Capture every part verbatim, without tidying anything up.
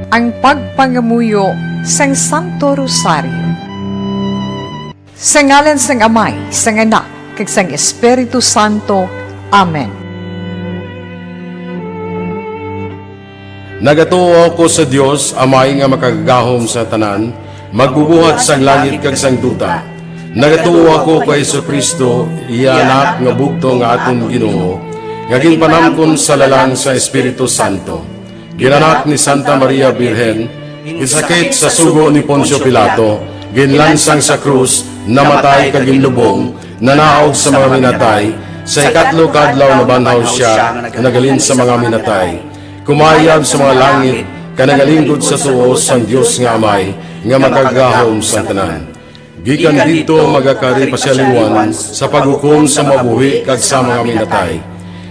Ang pagpangamuyo sang Santo Rosario. Sa ngalan sang Amay, sang Anak, kag sang Espiritu Santo. Amen. Nagatuo ako sa Dios, Amay nga Makagagahom sa tanan, Magbubuhat sang langit kag sang duta. Nagatuo ako kay Jesu-Cristo, iya Anak nga bugtong nga aton Ginoo, nga ginpanamkon sa lalang sa Espiritu Santo. Ginanak ni Santa Maria Birhen, ginsakit sa sugo ni Poncio Pilato, ginlansang sa krus, namatay kag ginlubong, nanaog sa mga minatay, sa ikatlo ka adlaw nabanhaw sia nga naghalin sa mga minatay. Kumayab sa mga langit, kag nagalingkod sa tuo sang Dios nga Amay, nga Makagagahom sang tanan. Gikan didto magakari pa sia liwat sa paghukom sa mga buhi kag sa mga minatay.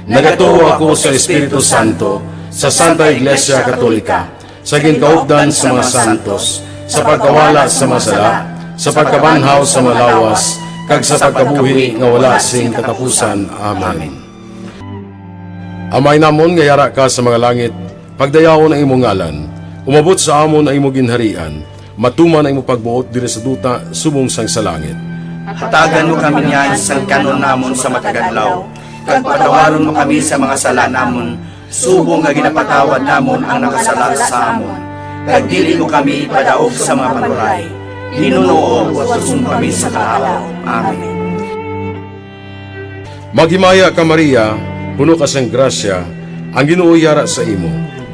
Nagatuo ako sa Espiritu Santo, sa Santa Iglesia Katolika, sa ginkaupdan sa mga santos, sa pagkawala sa mga sala, sa pagkabanhaw sa mga lawas, kag sa pagkabuhi nga wala sing katapusan. Amen. Amay namon nga yara ka sa mga langit, pagdayawon ang imo ngalan. Umabot sa amon ang imo ginharian. Matuman ang imo pagbuot diri sa duta subong sang sa langit. Hatagan mo kami niyan sang kan-on namon sa matag adlaw, kag patawaron mo kami sa mga sala namon, subong nga ginapatawad namon ang nakasala sa amon. Kag dili mo kami ipadaog sa mga panuray. Ginoo, watuson mo kami sa kalapaw. Amen. Maghimaya ka, Maria, puno ka sang grasya, ang Ginoo yara sa imo.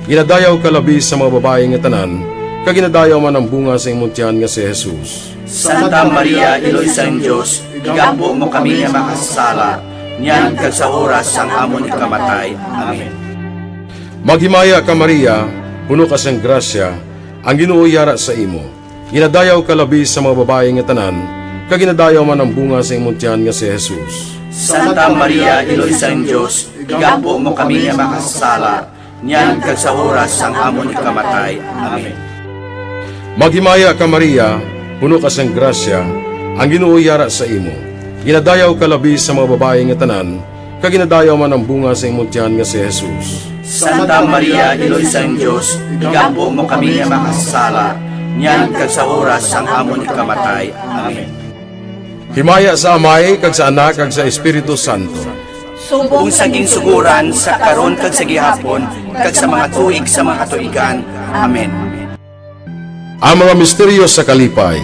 Ginadayaw ka labi sa mga babayi nga tanan, kag ginadayaw man ang bunga sa imong tiyan nga si Jesus. Santa Maria, Iloy sang Dios, igampo mo kami nga makasasala, niyan kag sa oras sang amon ikamatay. Amen. Maghimaya ka, Maria, puno ka sang grasya, ang Ginoo yara sa imo. Ginadayaw ka labi sa mga babayi nga tanan, kag ginadayaw man ang bunga sa imong tiyan nga si Jesus. Santa Maria, Iloy sang Dios, igampo mo kami nga makasasala, niyan kag sa oras sang amon ikamatay. Amen. Maghimaya ka, Maria, puno ka sang grasya, ang Ginoo yara sa imo. Ginadayaw ka labi sa mga babayi nga tanan, kag ginadayaw man ang bunga sa imong tiyan nga si Jesus. Santa Maria, Iloy sang Dios, igampo mo kami nga makasasala, niyan kag sa oras sang amon ikamatay. Amen. Himaya sa Amay, kag sa Anak, kag sa Espiritu Santo. Subong sa ginsugoran, sa karon, kag sa gihapon, kag sa mga tuig sa mga katuigan. Amen. Ang mga misteryo sa kalipay.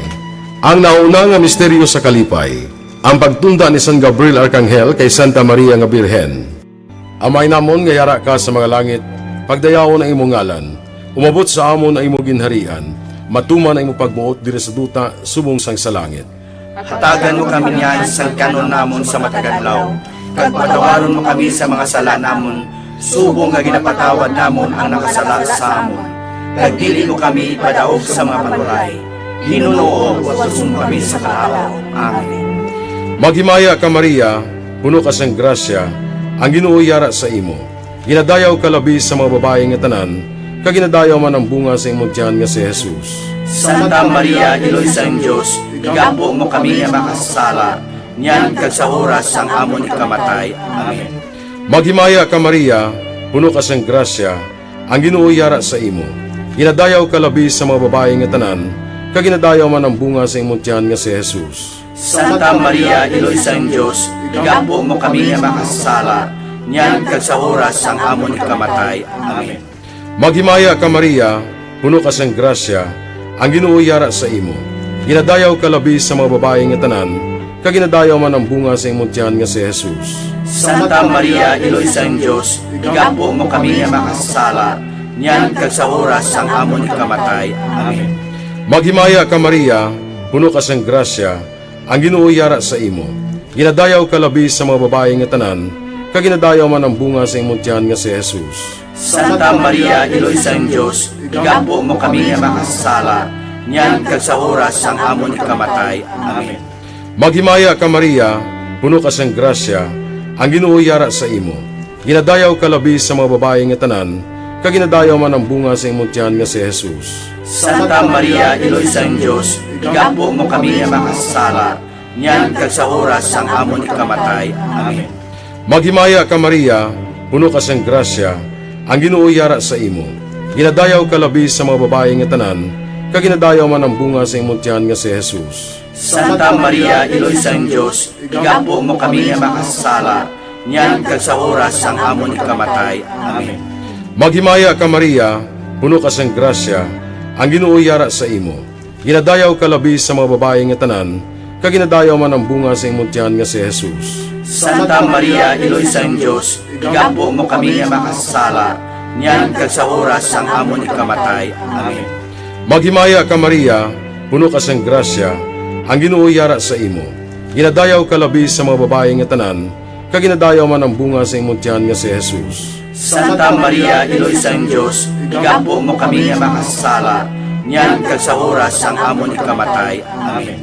Ang nauna nga misteryo sa kalipay, ang pagtunda ni San Gabriel Arkanghel kay Santa Maria nga Birhen. Amay namon nga yara ka sa mga langit, pagdayawon ang imong ngalan. Umabot sa amon ang imong ginharian. Matuman ang imong pagbuot diri sa duta subong sang sa langit. Hatagan mo kami niyan sang kan-on namon sa matag adlaw, kag patawaron mo kami sa mga sala namon, subong nga ginapatawad namon ang nakasala sa amon. Kag dili mo kami ipadaog sa mga panuray. Ginoo, watuson mo kami sa kalapaw. Amen. Maghimaya ka, Maria, puno ka sang grasya, ang Ginoo yara sa imo. Ginadayaw ka labi sa mga babayi nga tanan, kag ginadayaw man ang bunga sa imong tiyan nga si Jesus. Santa Maria, Iloy sang Dios, igampo mo kami nga makasasala, niyan kag sa oras sang amon ikamatay. Amen. Maghimaya ka, Maria, puno ka sang grasya, ang Ginoo yara sa imo. Ginadayaw ka labi sa mga babayi nga tanan, kag ginadayaw man ang bunga sa imong tiyan nga si Jesus. Santa Maria, Iloy sang Dios, igampo mo kami nga makasasala, niyan kag sa oras sang amon ikamatay. Amen. Maghimaya ka, Maria, puno ka sang grasya, ang Ginoo yara sa imo. Ginadayaw ka labi sa mga babayi nga tanan, kag ginadayaw man ang bunga sa imong tiyan nga si Jesus. Santa Maria, Iloy sang Dios, igampo mo kami nga makasasala, niyan kag sa oras sang amon ikamatay. Amen. Maghimaya ka, Maria, puno ka sang grasya, ang Ginoo yara sa imo. Ginadayaw ka labi sa mga babayi nga tanan, kag ginadayaw man ang bunga sa imong tiyan nga si Jesus. Santa Maria, Iloy sang Dios, igampo mo kami nga makasasala, niyan kag sa oras sang amon ikamatay. Amen. Maghimaya ka, Maria, puno ka sang grasya, ang Ginoo yara sa imo. Ginadayaw ka labi sa mga babayi nga tanan, kag ginadayaw man ang bunga sa imong tiyan nga si Jesus. Santa Maria, Iloy sang Dios, igampo mo kami nga makasasala, niyan kag sa oras sang amon ikamatay. Amen. Maghimaya ka, Maria, puno ka sang grasya, ang Ginoo yara sa imo. Ginadayaw ka labi sa mga babayi nga tanan, kag ginadayaw man ang bunga sa imong tiyan nga si Jesus. Santa Maria, Iloy sang Dios, igampo mo kami nga makasasala, niyan kag sa oras sang amon ikamatay. Amen. Maghimaya ka, Maria, puno ka sang grasya, ang Ginoo yara sa imo. Ginadayaw ka labi sa mga babayi nga tanan, kag ginadayaw man ang bunga sa imong tiyan nga si Jesus. Santa Maria, Iloy sang Dios, igampo mo kami nga makasasala, niyan kag sa oras sang amon ikamatay. Amen. Maghimaya ka, Maria, puno ka sang grasya, ang Ginoo yara sa imo. Ginadayaw ka labi sa mga babayi nga tanan, kag ginadayaw man ang bunga sa imong tiyan nga si Jesus. Santa Maria, Iloy sang Dios, igampo mo kami nga makasasala, niyan kag sa oras sang amon ikamatay. Amen.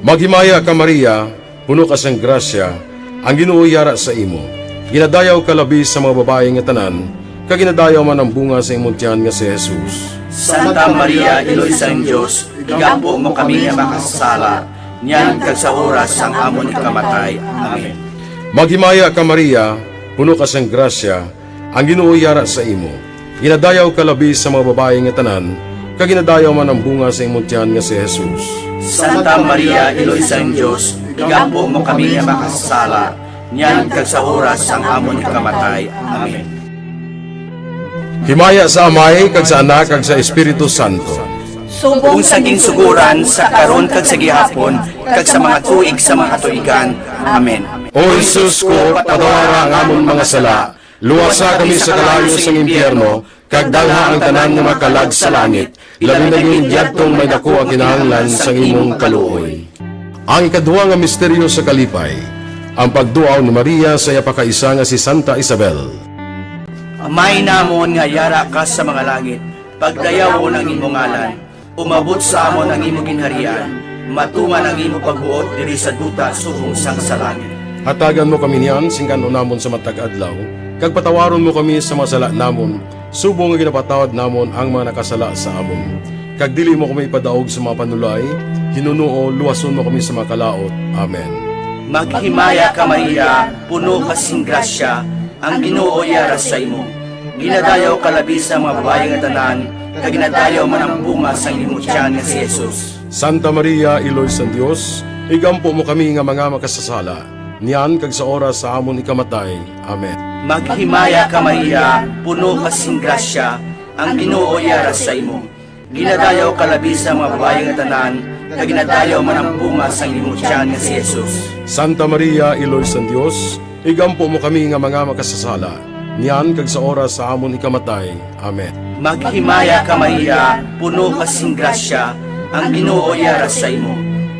Maghimaya ka, Maria, puno ka sang grasya, ang Ginoo yara sa imo. Ginadayaw ka labi sa mga babayi nga tanan, kag ginadayaw man ang bunga sa imong tiyan nga si Jesus. Santa Maria, Iloy sang Dios, igampo mo kami nga makasasala, niyan kag sa oras sang amon ikamatay. Amen. Maghimaya ka, Maria, puno ka sang grasya, ang Ginoo yara sa imo. Ginadayaw ka labi sa mga babayi nga tanan, kag ginadayaw man ang bunga sa imong tiyan nga si Jesus. Santa Maria, Iloy sang Dios, igampo mo kami nga makasasala, niyan kag sa oras sang amon ikamatay. Amen. Himaya sa Amay, kag sa Anak, kag sa Espiritu Santo. Subong sa ginsuguran, sa karon, kag sa gihapon, kag sa mga tuig sa mga katuigan. Amen. O Jesus ko, patawara ang amon mga sala, luwasa kami sa kalayo sang impyerno, kag dalha ang tanan nga mga kalag sa langit, labi na gid yadtong may daku ang kinahanglan sang imong kaluoy. Ang ikaduha nga misteryo sa kalipay, ang pagduaw ni Maria sa iya pakaisa nga si Santa Isabel. Amay namon nga yara ka sa mga langit, pagdayawon ang imo ngalan, umabot sa amon ang imo ginharian, matuman ang imo pagbuot diri sa duta subong sang sa langit. Hatagan mo kami niyan sing kan-on namon sa matag adlaw, kag patawaron mo kami sa mga sala namon, subong nga ginapatawad namon ang mga nakasala sa amon. Kag dili mo kami ipadaog sa mga panulay, hinunoo luwason mo kami sa mga kalaut. Amen. Maghimaya ka, Maria, puno ka sing grasya, ang Ginoo yara sa imo. Ginadayaw ka labi sa mga babayi nga tanan, kag ginadayaw man ang bunga sang imo tiyan nga si Jesus. Santa Maria, Iloy sang Dios, igampo mo kami nga mga makasasala, niyan kag sa oras sa amon ikamatay. Amen. Maghimaya ka, Maria, puno ka sing grasya, ang Ginoo yara sa imo. Ginadayaw ka labi sa mga babayi nga tanan, kag ginadayaw man ang bunga sang imo tiyan nga si Jesus. Santa Maria, Iloy sang Dios, igampo mo kami nga mga makasasala, niyan kag sa oras sa amon ikamatay. Amen. Maghimaya ka, Maria, puno ka sing grasya, ang Ginoo yara sa imo.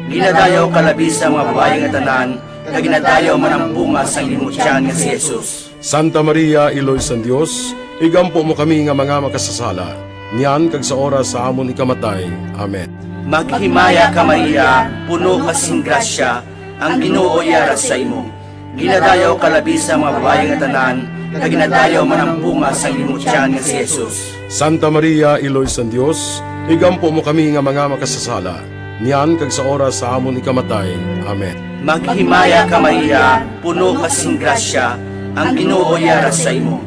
Ginadayaw ka labi sa mga babayi nga tanan, kag ginadayaw man ang bunga sang imo tiyan nga si Jesus. Santa Maria, Iloy sang Dios, igampo mo kami nga mga makasasala, niyan kag sa oras sa amon ikamatay. Amen. Maghimaya ka, Maria, puno ka sing grasya, ang Ginoo yara sa imo. Ginadayaw ka labi sa mga babayi nga tanan, kag ginadayaw man ang bunga sang imo tiyan nga si Jesus. Santa Maria, Iloy sang Dios, igampo mo kami nga mga makasasala, niyan kag sa oras sa amon ikamatay. Amen. Maghimaya ka, Maria, puno ka sing grasya, ang Ginoo yara sa imo.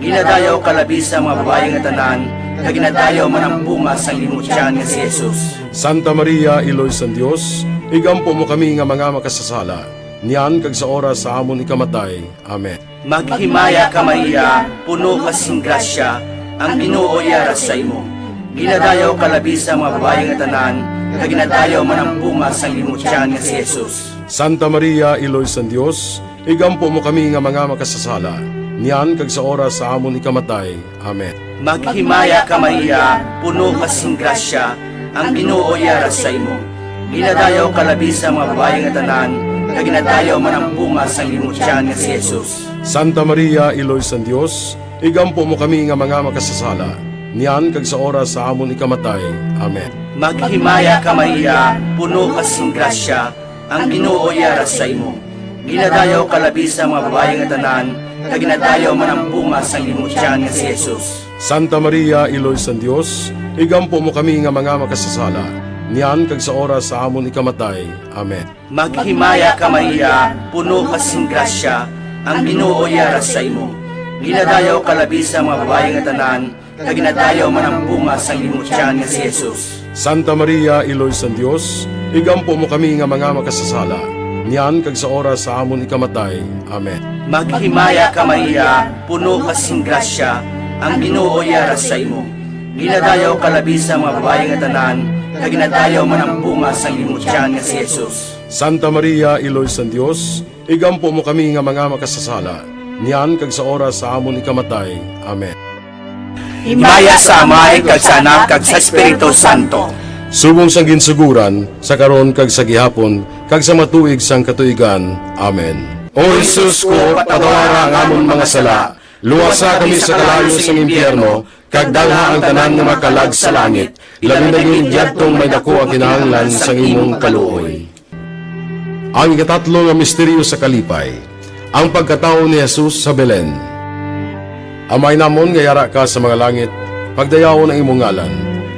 Ginadayaw ka labi sa mga babayi nga tanan, kag ginadayaw man ang bunga sang imo tiyan nga si Jesus. Santa Maria, Iloy sang Dios, igampo mo kami nga mga makasasala, niyan kag sa oras sa amon ikamatay. Amen. Maghimaya ka, Maria, puno ka sing grasya, ang Ginoo yara sa imo. Ginadayaw ka labi sa mga babayi nga tanan, kag ginadayaw man ang bunga sang imo tiyan nga si Jesus. Santa Maria, Iloy sang Dios, igampo mo kami nga mga makasasala, niyan kag sa oras sa amon ikamatay. Amen. Maghimaya ka, Maria, puno ka sing grasya, ang Ginoo yara sa imo. Ginadayaw ka labi sa mga babayi nga tanan, kag ginadayaw man ang bunga sang imo tiyan nga si Jesus. Santa Maria, Iloy sang Dios, igampo mo kami nga mga makasasala, niyan kag sa oras sa amon ikamatay. Amen. Maghimaya ka, Maria, puno ka sing grasya, ang Ginoo yara sa imo. Ginadayaw ka labi sa mga babayi nga tanan, kag ginadayaw man ang bunga sang imo tiyan nga si Jesus. Santa Maria, Iloy sang Dios, igampo mo kami nga mga makasasala, niyan kag sa oras sa amon ikamatay. Amen. Maghimaya ka, Maria, puno ka sing grasya, ang Ginoo yara sa imo. Ginadayaw ka labi sa mga babayi nga tanan, kag ginadayaw man ang bunga sang imong tiyan nga si Jesus. Santa Maria, Iloy sang Dios, igampo mo kami nga mga makasasala, niyan kag sa oras sa amon ikamatay. Amen. Maghimaya ka, Maria, puno ka sing grasya, ang Ginoo yara sa imo. Ginadayaw ka labi sa mga babayi nga tanan, kag ginadayaw man ang bunga sang imong tiyan nga si Jesus. Santa Maria, Iloy sang Dios, igampo mo kami nga mga makasasala, niyan kag sa oras sa amon ikamatay. Amen. Himaya sa Amay, kag sa Anak, kag sa Espiritu Santo. Subong sang ginsugoran, sa karon kag sa gihapon, kag sa mga tuig sang katuigan. Amen. O Jesus ko, patawara ang amon mga sala, luwasa kami sa kalayo sang impyerno, kag dalha ang tanan nga mga kalag sa langit, labi na gid yadtong may daku ang kinahanglan sang imong kaluoy. Ang ikatatlo nga misteryo sa kalipay, ang pagkatawo ni Jesus sa Belen. Amay namon nga yara ka sa mga langit, pagdayawon ang imong ngalan.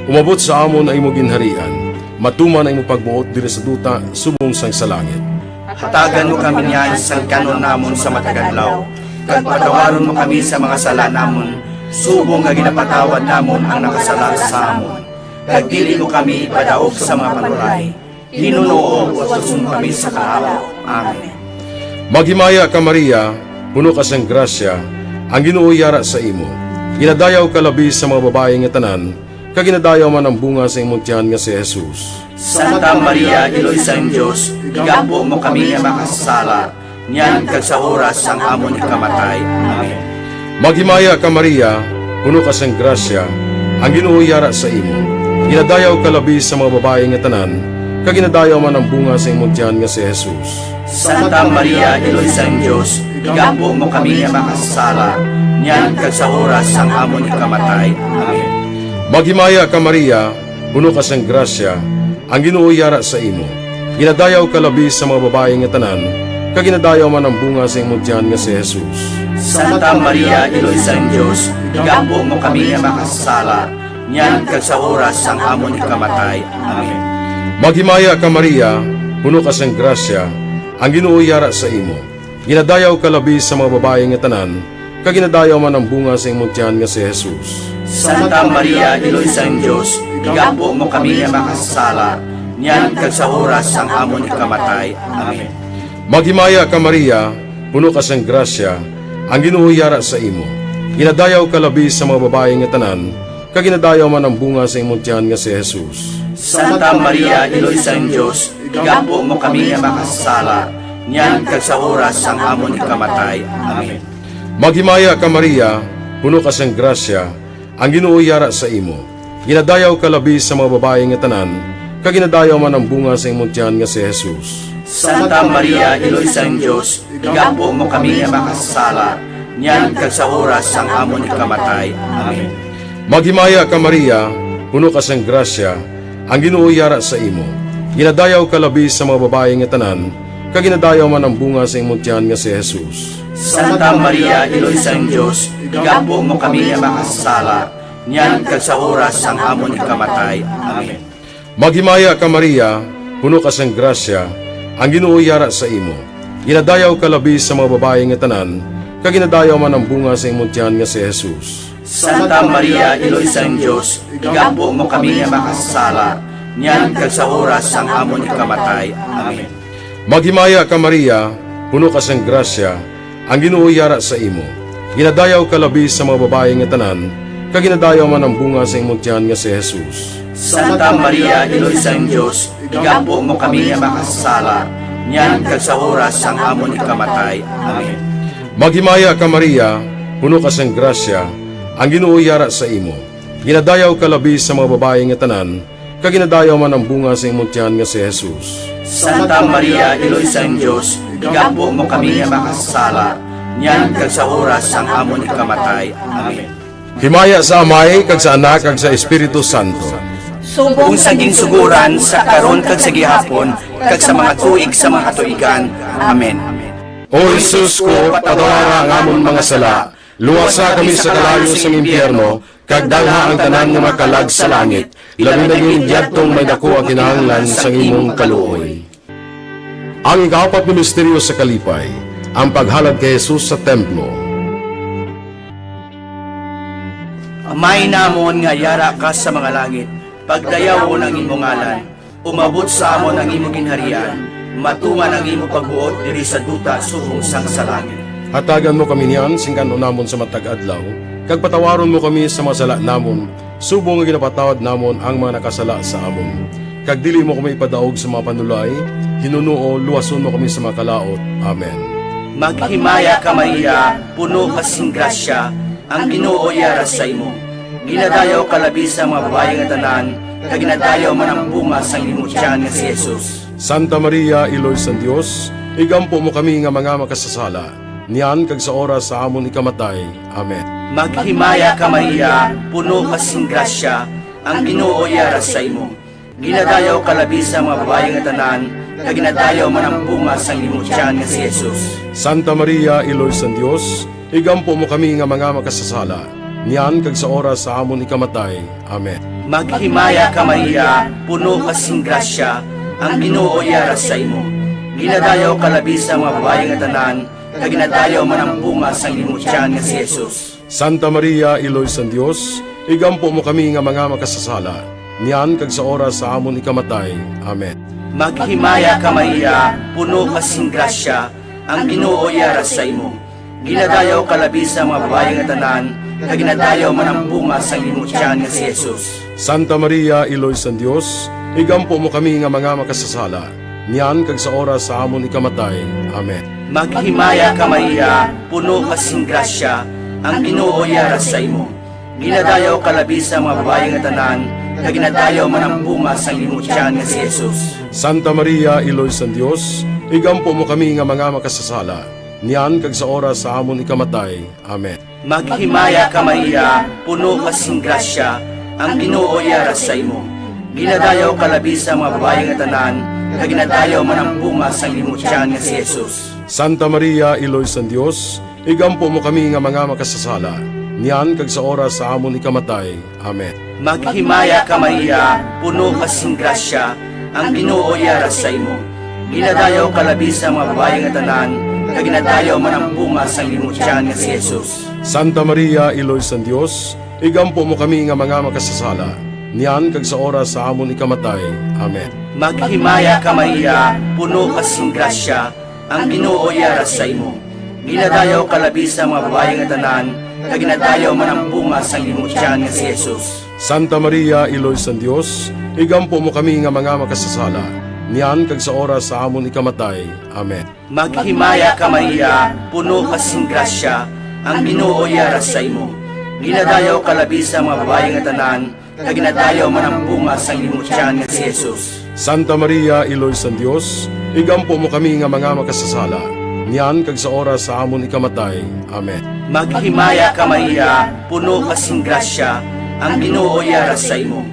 Umabot sa amon ang imong ginharian. Matuman ang imong pagbuot diri sa duta subong sang sa langit. Hatagan mo kami niyan sang kan-on namon sa matag adlaw, kag patawaron mo kami sa mga sala namon, subong nga ginapatawad namon ang nakasala sa amon. Kag dili mo kami ipadaog sa mga panuray, hinunoo utuson mo kami sa kahawa. Amen. Maghimaya ka, Maria, puno ka sang grasya, ang Ginoo yara sa imo. Ginadayaw ka labi sa mga babayi nga tanan, kag ginadayaw man ang bunga sa imong tiyan nga si Jesus. Santa Maria, Iloy sang Dios, igampo mo kami nga makasasala, niyan kag sa oras sang amon ikamatay. Amen. Maghimaya ka, Maria, puno ka sang grasya, ang Ginoo yara sa imo. Ginadayaw ka labi sa mga babayi nga tanan, kag ginadayaw man ang bunga sa imong tiyan nga si Jesus. Santa Maria, Iloy sang Dios, igampo mo kami nga makasasala, niyan kag sa oras sang amon ikamatay. Amen. Maghimaya ka, Maria, puno ka sang grasya, ang Ginoo yara sa imo. Ginadayaw ka labi sa mga babayi nga tanan, kag ginadayaw man ang bunga sa imong tiyan nga si Jesus. Santa Maria, Iloy sang Dios, igampo mo kami nga makasasala, niyan kag sa oras sang amon ikamatay. Amen. Maghimaya ka, Maria, puno ka sang grasya, ang Ginoo yara sa imo. Ginadayaw ka labi sa mga babayi nga tanan, kag ginadayaw man ang bunga sa imong tiyan nga si Jesus. Santa Maria, Iloy sang Dios, igampo mo kami nga makasasala, niyan kag sa oras sang amon ikamatay. Amen. Maghimaya ka, Maria, puno ka sang grasya, ang Ginoo yara sa imo. Ginadayaw ka labi sa mga babayi nga tanan, kag ginadayaw man ang bunga sa imong tiyan nga si Jesus. Santa Maria, Iloy sang Dios, igampo mo kami nga makasasala, niyan kag sa oras sang amon ikamatay. Amen. Maghimaya ka, Maria, puno ka sang grasya, ang Ginoo yara sa imo. Ginadayaw ka labi sa mga babayi nga tanan, kag ginadayaw man ang bunga sa imong tiyan nga si Jesus. Santa Maria, Iloy sang Dios, igampo mo kami nga makasasala, niyan kag sa oras sang amon ikamatay. Amen. Maghimaya ka, Maria, puno ka sang grasya, ang Ginoo yara sa imo. Ginadayaw ka labi sa mga babayi nga tanan, kag ginadayaw man ang bunga sa imong tiyan nga si Jesus. Santa Maria, Iloy sang Dios, igampo mo kami nga makasasala, niyan kag sa oras sang amon ikamatay. Amen. Maghimaya ka, Maria, puno ka sang grasya, ang Ginoo yara sa imo. Ginadayaw ka labi sa mga babayi nga tanan, kag ginadayaw man ang bunga sa imong tiyan nga si Jesus. Santa Maria, Iloy sang Dios, igampo mo kami nga makasasala, niyan kag sa oras sang amon ikamatay. Amen. Maghimaya ka, Maria, puno ka sang grasya, ang Ginoo yara sa imo. Ginadayaw ka labi sa mga babayi nga tanan, kag ginadayaw man ang bunga sa imong tiyan nga si Jesus. Santa Maria, Iloy sang Dios, igampo mo kami nga makasasala, niyan kag sa oras sang amon ikamatay. Amen. Maghimaya ka, Maria, puno ka sang grasya, ang Ginoo yara sa imo. Ginadayaw ka labi sa mga babayi nga tanan, kag ginadayaw man ang bunga sa imong tiyan nga si Jesus. Santa Maria, Iloy sang Dios, igampo mo kami nga makasasala, niyan kag sa oras sang amon ikamatay. Amen. Himaya sa Amay, kag sa Anak, kag sa Espiritu Santo. Subong sa ginsugoran, sa karon, kag sa gihapon, kag sa mga tuig sa mga katuigan. Amen. O Jesus ko, patawara ang amon mga sala, luwasa kami sa kalayo sang impyerno, kag dalha ang tanan nga mga kalag sa langit, labi na gid yadtong may daku ang kinahanglan sang imong kaluoy. Ang ikaapat nga misteryo sa kalipay, ang paghalad kay Jesus sa templo. Amay namon nga yara ka sa mga langit, pagdayawon ang imo ngalan. Umabot sa amon ang imo ginharian. Matuman ang imo pagbuot diri sa duta subong sang sa langit. Hatagan mo kami niyan sing kan-on namon sa matag adlaw, kag patawaron mo kami sa mga sala namon, subong nga ginapatawad namon ang mga nakasala sa amon. Kag dili mo kami ipadaog sa mga panulay, hinunoo, luwason mo kami sa mga kalaut. Amen. Maghimaya ka, Maria, puno ka sing grasya, ang Ginoo yara sa imo. Ginadayaw ka labi sa mga babayi nga tanan, kag ginadayaw man ang bunga sang imo tiyan nga si Jesus. Santa Maria, Iloy sang Dios, igampo mo kami nga mga makasasala, niyan kag sa oras sa amon ikamatay. Amen. Maghimaya ka, Maria, puno ka sing grasya, ang Ginoo yara sa imo. Ginadayaw ka labi sa mga babayi nga tanan, kag ginadayaw man ang bunga sang imo tiyan nga si Jesus. Santa Maria, Iloy sang Dios, igampo mo kami nga mga makasasala, niyan kag sa oras sa amon ikamatay. Amen. Maghimaya ka, Maria, puno ka sing grasya, ang Ginoo yara sa imo. Ginadayaw ka labi sa mga babayi nga tanan, kag ginadayaw man ang bunga sang imo tiyan nga si Jesus. Santa Maria, Iloy sang Dios, igampo mo kami nga mga makasasala, niyan kag sa oras sa amon ikamatay. Amen. Maghimaya ka, Maria, puno ka sing grasya, ang Ginoo yara sa imo. Ginadayaw ka labi sa mga babayi nga tanan, kag ginadayaw man ang bunga sang imo tiyan nga si Jesus. Santa Maria, Iloy sang Dios, igampo mo kami nga mga makasasala, niyan kag sa oras sa amon ikamatay. Amen. Maghimaya ka, Maria, puno ka sing grasya, ang Ginoo yara sa imo. Ginadayaw ka labi sa mga babayi nga tanan, kag ginadayaw man ang bunga sang imo tiyan nga si Jesus. Santa Maria, Iloy sang Dios, igampo mo kami nga mga makasasala, niyan kag sa oras sa amon ikamatay. Amen. Maghimaya ka, Maria, puno ka sing grasya, ang Ginoo yara sa imo. Ginadayaw ka labi sa mga babayi nga tanan, kag ginadayaw man ang bunga sang imo tiyan nga si Jesus. Santa Maria, Iloy sang Dios, igampo mo kami nga mga makasasala, niyan kag sa oras sa amon ikamatay. Amen. Maghimaya ka, Maria, puno ka sing grasya, ang Ginoo yara sa imo. Ginadayaw ka labi sa mga babayi nga tanan, kag ginadayaw man ang bunga sang imo tiyan nga si Jesus. Santa Maria, Iloy sang Dios, igampo mo kami nga mga makasasala, niyan kag sa oras sa amon ikamatay. Amen. Maghimaya ka, Maria, puno ka sing grasya, ang Ginoo yara sa imo. Ginadayaw ka labi sa mga babayi nga tanan, kag ginadayaw man ang bunga sang imo tiyan nga si Jesus. Santa Maria, Iloy sang Dios, igampo mo kami nga mga makasasala, niyan kag sa oras sa amon ikamatay. Amen. Maghimaya ka, Maria, puno ka sing grasya, ang Ginoo yara sa imo. Ginadayaw ka labi sa mga babayi nga tanan, kag ginadayaw man ang bunga sang imo tiyan nga si Jesus. Santa Maria, Iloy sang Dios, igampo mo kami nga mga makasasala, niyan kag sa oras sa amon ikamatay. Amen. Maghimaya ka, Maria, puno ka sing grasya, ang Ginoo yara sa imo.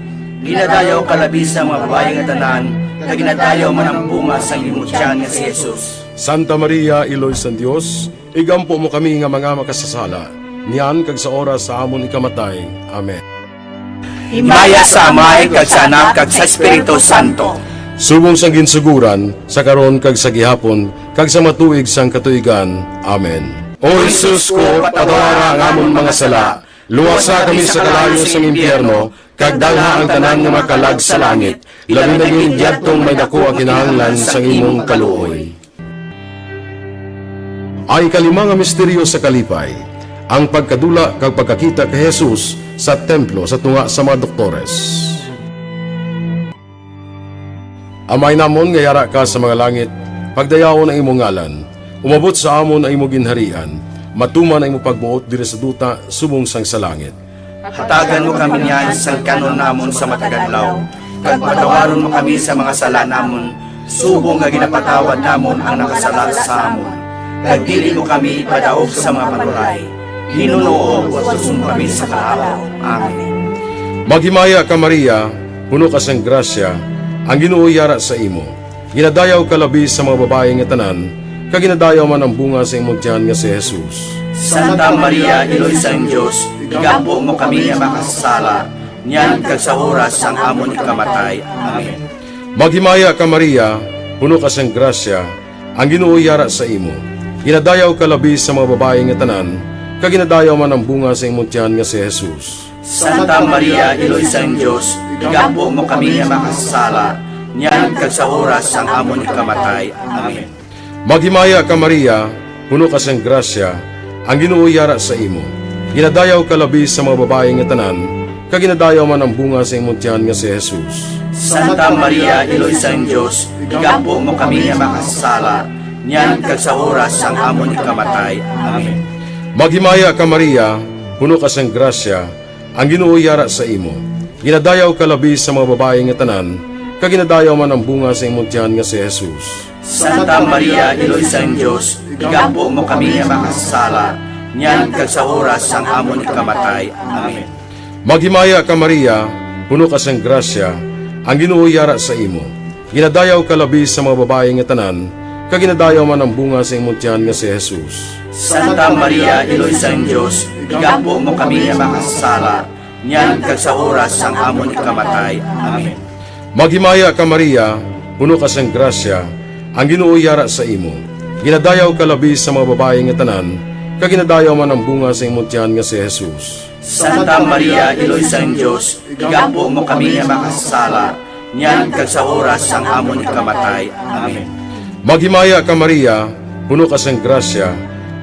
Ginadayaw ka labi sa mga babayi nga tanan, kag ginadayaw man ang bunga sang imo tiyan nga si Jesus. Santa Maria, Iloy sang Dios, igampo mo kami nga mga makasasala, niyan kag sa oras sa amon ikamatay. Amen. Himaya sa Amay, kag sa Anak, kag sa Espiritu Santo. Subong sang ginsugoran, sa karon, kag sa gihapon, kag sa matuig sang katuigan. Amen. O Jesus ko, patawara ang amon mga sala, luwasa kami sa kalayo sang impyerno, kag dalha ang tanan nga makalag sa langit, labi na gid yadtong may daku ang kinahanglan sang imong kaluoy. Ang ikalima nga misteryo sa kalipay, ang pagkadula kag pagkakita kay Jesus sa templo sa tunga sa mga doktores. Amay namon nga yara ka sa mga langit, pagdayawon ang imong ngalan. Umabot sa amon ang imong ginharian. Matuman ang imong pagbuot diri sa duta subong sang sa langit. Hatagan mo kami niyan sang kan-on namon sa matag adlaw, kag patawaron mo kami sa mga sala namon, subong nga ginapatawad namon ang nakasala sa amon. Kag dili mo kami ipadaog sa mga panulay, hinunoo, luwason mo kami sa kalaut. Amen. Maghimaya ka, Maria, puno ka sang grasya, ang Ginoo yara sa imo. Ginadayaw ka labi sa mga babayi nga tanan, kag ginadayaw man ang bunga sa imong tiyan nga si Jesus. Santa Maria, Iloy sang Dios, igampo mo kami nga makasasala, niyan kag sa oras sang amon ikamatay. Amen. Maghimaya ka, Maria, puno ka sang grasya, ang Ginoo yara sa imo. Ginadayaw ka labi sa mga babayi nga tanan, kag ginadayaw man ang bunga sa imong tiyan nga si Jesus. Santa Maria, Iloy sang Dios, igampo mo kami nga makasasala, niyan kag sa oras sang amon ikamatay. Amen. Maghimaya ka, Maria, puno ka sang grasya, ang Ginoo yara sa imo. Ginadayaw ka labi sa mga babayi nga tanan, kag ginadayaw man ang bunga sa imong tiyan nga si Jesus. Santa Maria, Iloy sang Dios, igampo mo kami nga makasasala, niyan kag sa oras sang amon ikamatay. Amen. Maghimaya ka, Maria, puno ka sang grasya, ang Ginoo yara sa imo. Ginadayaw ka labi sa mga babayi nga tanan, kag ginadayaw man ang bunga sa imong tiyan nga si Jesus. Santa Maria, Iloy sang Dios, igampo mo kami nga makasasala, niyan kag sa oras sang amon ikamatay. Amen. Maghimaya ka, Maria, puno ka sang grasya, ang Ginoo yara sa imo. Ginadayaw ka labi sa mga babayi nga tanan, kag ginadayaw man ang bunga sa imong tiyan nga si Jesus. Santa Maria, Iloy sang Dios, igampo mo kami nga makasasala, niyan kag sa oras sang amon ikamatay. Amen. Maghimaya ka, Maria, puno ka sang grasya, ang Ginoo yara sa imo. Ginadayaw ka labi sa mga babayi nga tanan, kag ginadayaw man ang bunga sa imong tiyan nga si Jesus. Santa Maria, Iloy sang Dios, igampo mo kami nga makasasala, niyan kag sa oras sang amon ikamatay. Amen. Maghimaya ka, Maria, puno ka sang grasya,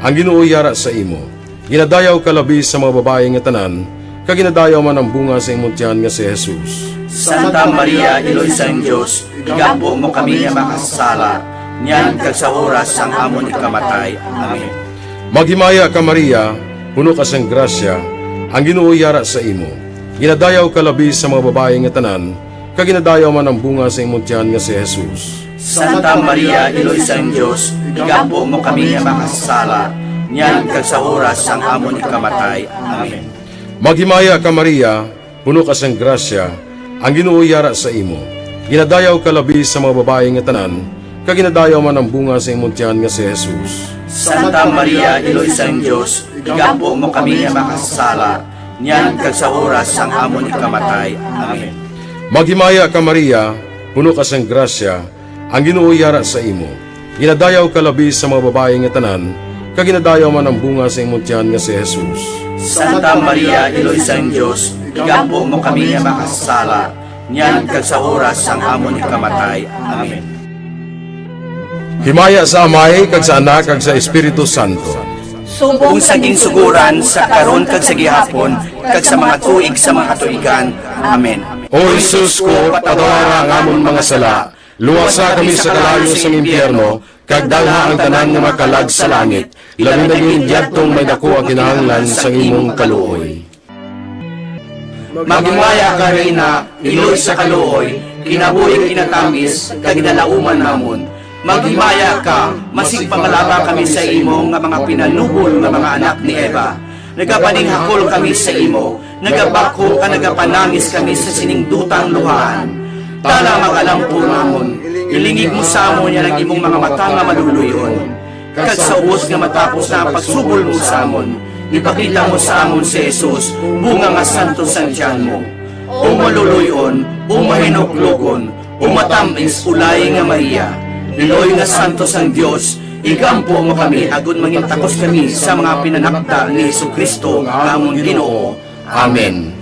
ang Ginoo yara sa imo. Ginadayaw ka labi sa mga babayi nga tanan, kag ginadayaw man ang bunga sa imong tiyan nga si Jesus. Santa Maria, Iloy sang Dios, igampo mo kami nga makasasala, niyan kag sa oras sang amon ikamatay. Amen. Maghimaya ka, Maria, puno ka sang grasya, ang Ginoo yara sa imo. Ginadayaw ka labi sa mga babayi nga tanan, kag ginadayaw man ang bunga sa imong tiyan nga si Jesus. Santa Maria, Iloy sang Dios, igampo mo kami nga makasasala, niyan kag sa oras sang amon ikamatay. Amen. Maghimaya ka, Maria, puno ka sang grasya, ang Ginoo yara sa imo. Ginadayaw ka labi sa mga babayi nga tanan, kag ginadayaw man ang bunga sa imong tiyan nga si Jesus. Santa Maria, Iloy sang Dios, igampo mo kami nga makasasala, niyan kag sa oras sang amon ikamatay. Amen. Maghimaya ka, Maria, puno ka sang grasya, ang Ginoo yara sa imo. Ginadayaw ka labi sa mga babayi nga tanan, kag ginadayaw man ang bunga sa imong tiyan nga si Jesus. Santa Maria, Iloy sang Dios, igampo mo kami nga makasasala, niyan kag sa oras sang amon ikamatay. Amen. Himaya sa Amay, kag sa Anak, kag sa Espiritu Santo. Subong sa ginsuguran, sa karon, kag sa gihapon, kag sa mga tuig sa mga katuigan. Amen. O Jesus ko, patawara ang amon mga sala, luwasa kami sa kalayo sang impyerno, kag dalha ang tanan nga mga kalag sa langit, labi na gid yadtong may daku ang kinahanglan sang imong kaluoy. Maghimaya ka, Reyna, iloy sa kaluoy, kinabuhi kinatamis, kag ginalauman namon. Maghimaya ka, masigpamalaba kami sa imo nga mga pinanubol nga mga anak ni Eva. Nagapaninghakol kami sa imo, nagabakho ka, nagapanangis kami sa sining dutang luhaan. Tala, mag-alampo namon, ilingig mo sa amon yan ang imong mga mata nga maluluy-on. Kag sa ubos nga matapos na ang pagsubol mo sa amon, ipakita mo sa amon si Jesus, bunga nga santos sang tiyan mo. O maluluy-on, o mahinuklogon, o matamis, o laing nga Maria, iloy nga santos sang Dios, igampo mo kami agod mangin takos kami sa mga pinanakda ni Jesu-Cristo nga amon Ginoo. Amen.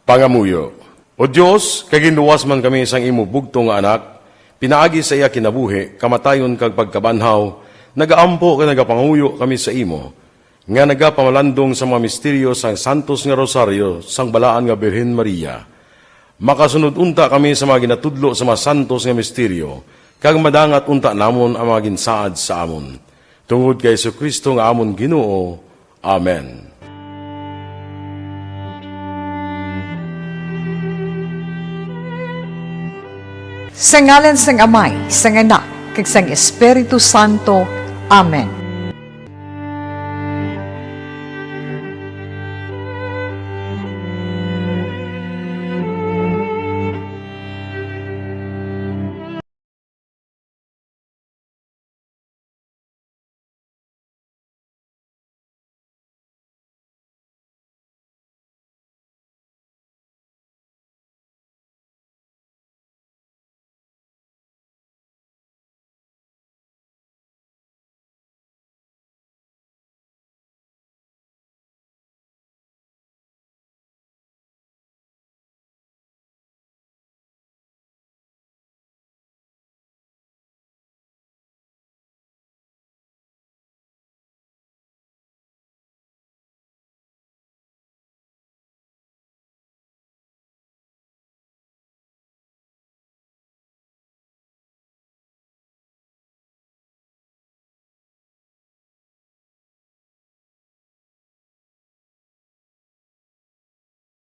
Pangamuyo. O Dios, kay ginluwas man kami sang imo bugtong nga Anak, pinaagi sa iya kinabuhi, kamatayon, kag pagkabanhaw, nagaampo kag nagapangamuyo kami sa imo, nga nagapamalandong sa mga misteryo sang santos nga rosaryo sang Balaan nga Birhen Maria. Makasunod unta kami sa mga ginatudlo sa mga santos nga misteryo, kag madangat unta namon ang mga ginsaad sa amon. Tungod kay Jesu-Cristo nga amon Ginoo. Amen. Sa ngalan sang Amay, sang Anak, kag sang Espiritu Santo. Amen.